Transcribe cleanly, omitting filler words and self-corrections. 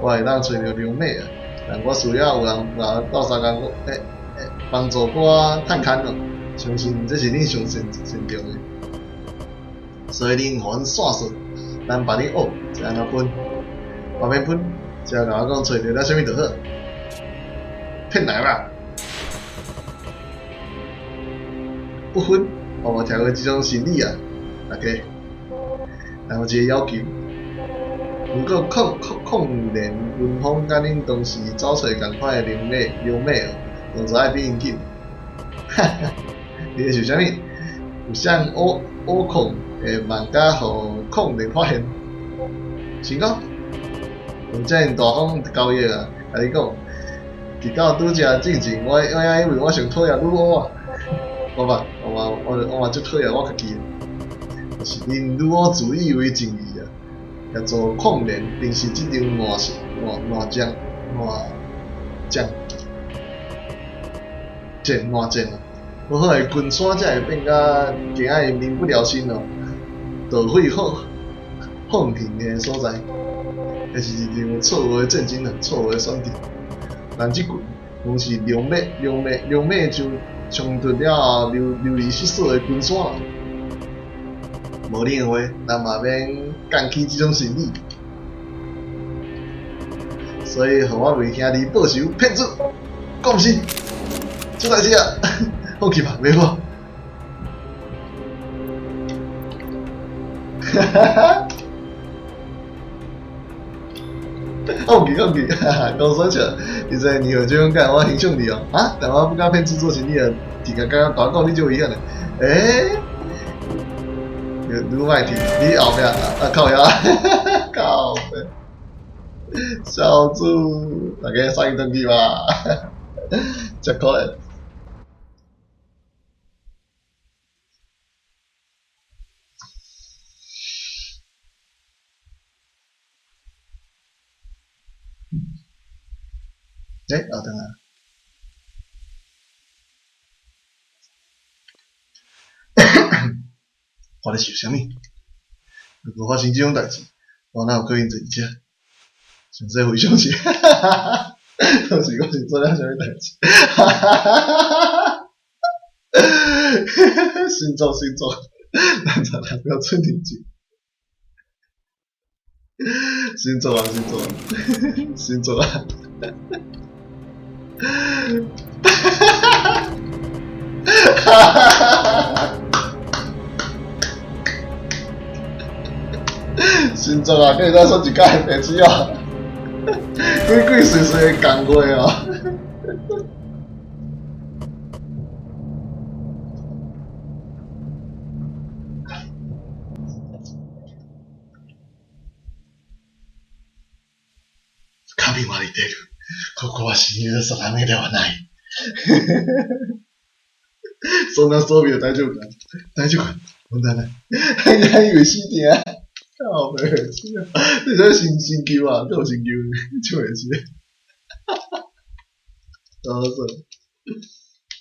我會當揣著良馬啊，但我需要有人來鬥相共，欸欸幫助我探勘哦。相信這是恁上慎慎重的，所以恁予阮線索，咱幫你學，這按怎分？我免分，只要共我講揣著了啥物就好。騙來吧！不分，我無聽過這種心理啊，大家。但有一個要求，如果礦礦礦連文峰佮恁當時走揣仝款的靈馬良馬哦，動作愛比𪜶緊。哈哈，你咧想啥物？有啥挖挖礦的萬敢予礦連發現？成功？用遮爾大方交易啊！共你講，直到拄才進前，我我還以為我上討厭女巫啊！我嘛我嘛我我嘛足討厭我家己，就是恁女巫自以為正義啊，協助礦連，平時這場爛爛爛仗爛仗戰爛戰啊！好好的群山才會變甲今仔日民不聊生哦，盜匪横橫行的所在，這是一場錯誤的戰爭啊，錯誤的選擇。咱這群攏是良馬良馬良馬就衝突了後流流離失所的群山。無恁的話，咱嘛免干起這種心理。所以，予我為兄弟報仇，騙子，講是出代誌啊！放棄吧，袂好。哈哈哈！放棄放棄，哈哈，講說笑，現在你有這種感，我欣賞你哦。啊，但我不敢騙子做生意啊，直甲剛剛講你就遺憾的。欸，你你莫提，你後壁啊靠腰，靠北，小豬，大家送伊轉去吧，真可憐。欸，後轉來。我咧想啥物？如果發生這種代誌，我哪有可能坐佇遮？詳細回想起，哈哈哈！當時我是做了啥物代誌？哈哈哈哈哈！星座星座，咱才來不要出年紀。星座啊星座，星座啊！哈哈哈哈哈！星座啊，跟你再說一屆白痴啊！鬼鬼祟祟的講話哦。神は似てる。ここは親友定めではない。そんな装備は大丈夫か？大丈夫か？問題ない。還以為死定啊！靠北死啊！你這神神球啊，閣有神球，笑會死。哈哈，搞笑。